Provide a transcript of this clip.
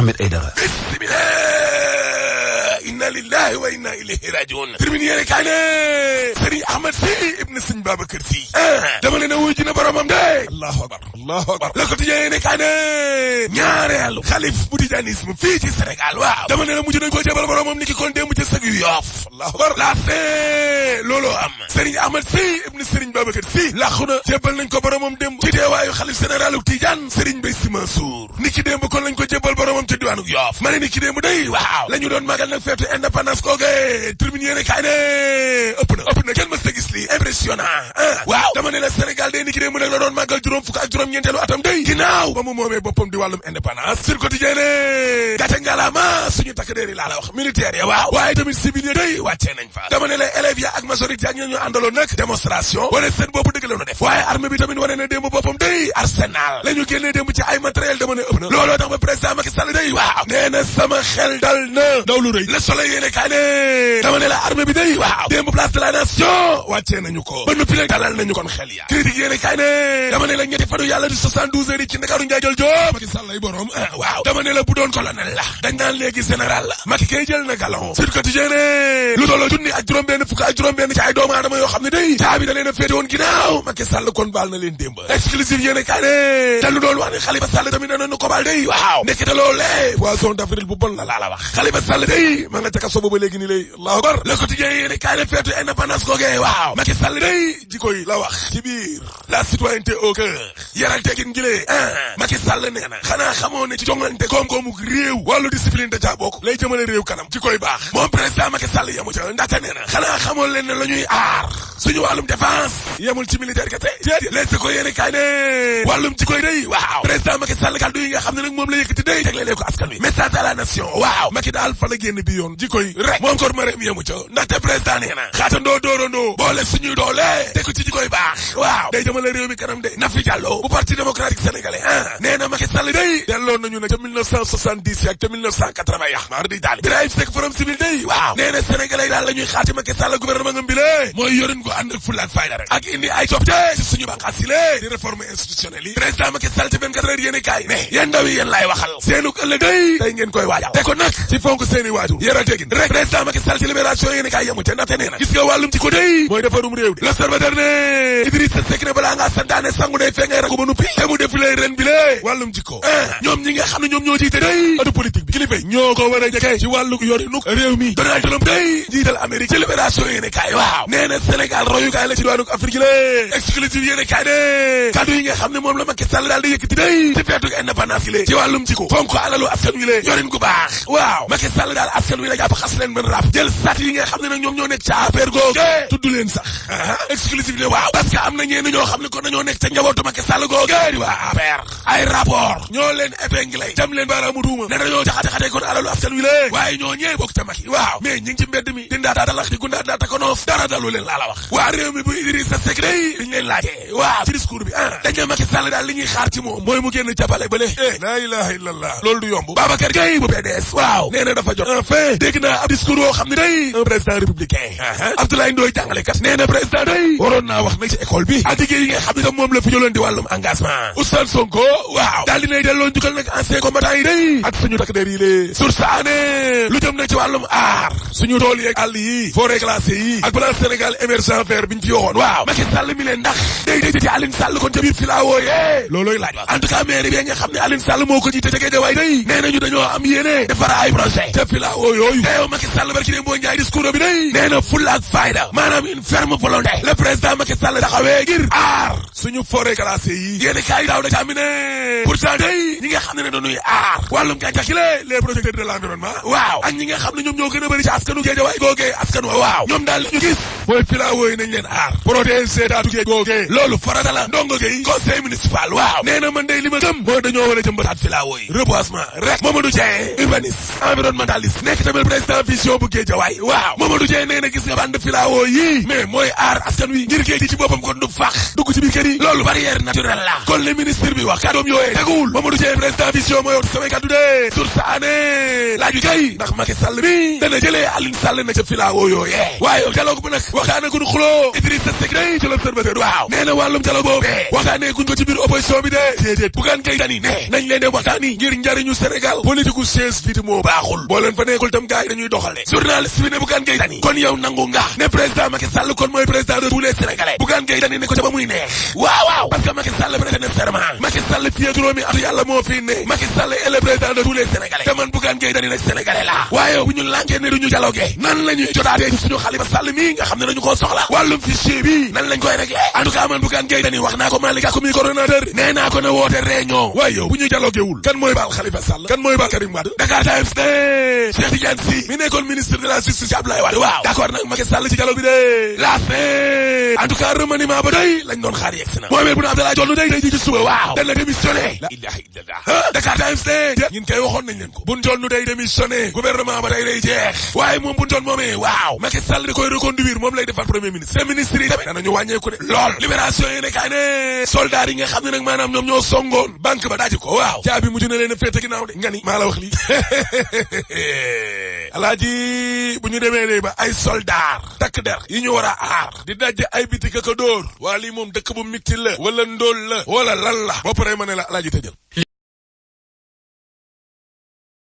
Ahmed Aïdara. inna lillahi wa inna ilayhi rajiun. termine yéene kaay ne Serigne Ahmed Sy ibn Serigne Babacar Sy dama ne na wuy ji na boromam de. allahu akbar allahu akbar. Le Quotidien yéene kaay ne ñaareelu xalif bu tijanisme fii ci Sénégal waaw dama ne la mujj nañ ko jébal boromam ni ki kon démb ci sëg yu Yoff. allahu akbar. laate looloo am Serigne Ahmed Sy ibn Serigne Babacar Sy làqu na jébal nañ ko boromam démb ci teewaayu xalif généralu Tidiane Serigne Mbaye Sy Mansour ni ki démb kon lañ ko jébal boromam ci diwaanu Yoff. ma ne ni ki démb day waaw la ñu doon magal nag feetu indépendance kooge tribune yéene kaay ne ëpp na kenn mës ta gis lii impressionnant waaw dama ne la Sénégal day ni ki démb nag la doon màggal juróom fukk ak juróom ñeenteelu atam day ginnaaw ba mu moomee boppam di wàllum indépendance sur quotidien ne gàcce ngalaama suñu takk déer yi laa la wax militaire ya waaw waaye tamit civil ya day wàccee nañ fa dama ne la élèves ya ak majorité ak ñoo ñu àndaloon nag démonstration wane seen bopp dëgg la ñu def waaye armée bi tamit wane na démb boppam day arsenal la ñu génnee démb ci ay matériel dama ne ëpp na looloo tax ba président Macky Sall day waaw nee na sama xel dal na daw lu rëy Le Soleil yéene kaay ne dama ne la armée bi day waaw démb place de la nation wàccee nañu ko ba noppi nag dalal nañu kon xel ya critique yéene kaay ne dama ne la ñetti fanu yàlla di 72 heures yi ci Ndakaaru njaajël Joob Macky Sall lay borom waaw dama ne la bu doon colonel la dañ naan léegi général la Macky kay jël na galon Sud Quotidien ne lu tolloo junni ak juróom-benn fukk ak juróom-benn ci ay doomu aadama yoo xam ne day caabi da leen a féete woon ginnaaw Macky Sall kon baal na leen démb exclusive yéene kaay ne te lu doon wax ne Khalifa Sall tamit nee nañu ko baal day waaw nekkite loolee poisson d'avril bu bon la wax Khalifa Sall day ma nga ca kaso ba léegi ni lay allahu akbar. Le Quotidien yéene kaay ne feetu indépendance googee waaw Macky Sall day jikko yi la wax ci biir la citoyenneté au cœur yaral teggin ngilee Macky Sall nee na xanaa xamoo ne ci jongante koom-koomu réew wàllu discipline da caa bokk lay jëmale réew kanam ci koy baax moom président Macky Sall yemu ca ndaxte nee na xanaa xamoo leen ne la ñuy aar suñu wàllum défense yemul ci militaire kese lees ko yéene kaay ne wàllum ci koy day waaw président Macky Sall kàddu yi nga xam ne nag moom la yëkkati day teglelee ko askan wi message à la nation waaw Macky daal fa la génn bi yoon ji koy rek moom kor mareem yemu ca ndaxte président nee na xaatandoo doorandoo boole suñuy doole te ko ci ji koy baax waaw day jëmale réew mi kanam de Nafi Diallo bu parti démocratique sénégalais nee na Macky Sall day delloo nañu na ca 1970 ak ca 1980 yax maar di daal Birahim Seck forum civil day waaw nee na sénégalais daal la ñuy xaati Macky Sall gouvernement ngam bi lée mooy yorin ko ànd ak fulla ak fayda rek ak indi ay coppite ci suñu bànqaas yi lée di réforme institutionnelle yi président Macky Sall ci 24 heures yéene kaay ne yéen ndaw yi yéen laay waxal seenuk ëllëg day ngeen koy waajal te ko nag ci fonk seeni waajur yéral teggin rek président Macky Sall ci libération yéene kaay yamu ca ndaxte nee na gis nga wàllum ci ko day mooy defarum réew di l'observateur ne Idrissa Seck ne balaa ngaa santaane sangu day fee ngay ragu ba nuppi te mu def lay ren bi lée wàllum ci ko ñoom ñi nga xam ne ñoom ñoo jiite day atu politique bi kilifa ñoo ko war a jëkkee ci wàllu yorinuk réew mi Donald Trump day jiital Amérique ci libération yéene kaay waaw nee na Sénégal royukaay la ci diwaanuk Afrique lée exclusive yéene kaay ne kaddu yi nga xam ne moom la Macky Sall daal di yëkkati day ci feetuk indépendance yi lée ci wàllum ci ko fonk alalu askan wi lée yorin gu baax waaw Macky Sall daal askan wi la jàpp xas leen mën rap jël sat yi nga xam ne nag ñoom ñoo nekk ca APR googe tudd leen sax exclusive ne waaw parce que am na ñenn ñoo xam ne kon dañoo nekk ca njabootu Macky Sall googe di waa APR ay rapport ñoo leen épinglé jam leen baaraamu duuma ne dañoo jaxate kon alalu askan wi lée waaye ñoo ñee bokk ca Macky waaw mais ñi ngi ci mbedd mi di ndaataa dalax di gundaa daa takonoof dara dalu leen laa la wax waa réew mi bu Idrissa Seck day liñ leen laajee waaw ci discours bi dañ ne Macky Sall daal li ñuy xaar ci moom mooy mu génn jàppale bële la ilaha illallah loolu du yomb Babacar Gueye bu PDS waaw nee na dafa jot enfin dégg naa ab discours woo xam ne day un président républicain Abdoulaye Ndoye jàngalekat nee na président day waroon naa wax nag ci école bi ak liggéey yi nga xam ne tam moom la fi jëloon di wàllum engagement Ousmane Sonko waaw daal dinay delloo njukkal nag ancien combattant yi day ak suñu takk der yi lée source aané lu jëm nag ci wàllum aar suñu tool yi ak àll yi forêt classée yi ak plan Sénégal émergent vert biñ fi waxoon waaw Macky Sall mi leen ndax day day ci Aline Sall kon ca biir filawoo yee loolooy laaj wax en tout cas maire bi nga xam ne Aline Sall moo ko jiite ca Guédiawaye day nee nañu dañoo am yéene defar ay projet ca filawoo yooyu te yow Macky Sall barki dee boo njaay discours bi day nee na fulla ak fayda maanaam une ferme volonté le président Macky Sall taxawee ngir aar suñu forêt classée yi yéene kaay daaw da caa mi ne pourtant day ñi nga xam ne dañuy aar wàllum gàncax gi les protecteurs de l'environnement waaw ak ñi nga xam ne ñoom ñoo gën a bëri ci askanu Guédiawaye googee askan wa waaw ñoom daal li ñu gis mooy filawoo yi nañ leen aar protéger seetaatu géej googee loolu farata la ndongo gay conseil municipal waaw nee na man day li ma gëm mooy dañoo war a jëmbataat filawoo yi reboisement rek Mamadou Dieng urbaniste environnementaliste nekk tamit président vision bu Guédiawaye waaw Mamadou Dieng nee na gis nga bande filawoo yi mais mooy aar askan wi ngir géej gi ci boppam kon du fax dugg ci biir kër yi loolu barrière naturelle la kon le ministre bi wax kàddoom yooyee teguwul Mamadou Dieng président vision mooy wax samay kàddu de source année laaj bi kay ndax Macky Sall bi dana jëlee Aline Sall na ca filawoo yooyee waaye dialogue bu nag waxtaane guñ xuloo Idrissa Seck day ci l'Observateur waaw nee na wàllum dialogue boobu waxtaane guñ ko ci biir opposition bi de déedéet Bougane Gueye Dany ne nañ leen dem waxtaani ngir njariñu Sénégal politique u chaise vide moo baaxul boo leen fa nekkul tam gars yi dañuy doxal de journaliste bi ne Bougane Gueye Dany kon yow nangu nga ne président Macky Sall kon mooy président de tous les Sénégalais Bougane Gueye Dany ne ko ca ba muy neex waaw parce que Macky Sall prêté na serment Macky Sall fii juróomi atu yàlla moo fii ne Macky Sall est le président de tous les Sénégalais te man Bougane Gueye Dany nag Sénégalais la waaye bu ñu lànkee ne duñu dialogué nan la ñuy jotaatee ci suñu Khalifa Sall mi nga xam ne dañu koo soxla wàllum fichier bi nan lañ koy réglé en tout cas man Bougane Gueye Dany wax naa ko Malick Gakou mi coordonnateur nee naa ko ne woote réunion waaye yow bu ñu dialogué wul kan mooy baal Khalifa Sall kan mooy baal Karim Wade Dakar Times ne Cheikh Tidiane Sy mi nekkoon ministre de la justice Abdoulaye Wade waaw d'accord nag Macky Sall ci dialogue bi de laas ne en tout cas remaniement ba day lañ doon xaar yegg si na Mohamed Boun Abdallah Dionne day ji ci suba waaw dana démissionné la ilaha illallah Dakar Times ne ñun kay waxoon nañ leen ko Boun Dionne day démissionné gouvernement ba day lay jeex waaye moom Boun Dionne moomee waaw Macky Sall da koy reconduire moom lay defal premier ministre te ministre yi tamit danañu wàññeeku de lool libération yi nekkaay ne soldats yi nga xam ne nag maanaam ñoom ñoo songoon banque ba daaji ko waaw caabi mujj na leen a féete ginnaaw de nga ni maa la wax lii alaaji bu ñu demee de ba ay soldats takk der yi ñu war a aar di dajje ay bitik ak a dóor waa lii moom dëkk bu mitti la wala ndóol la wala lan la boo paree ma ne la alaaji tëjal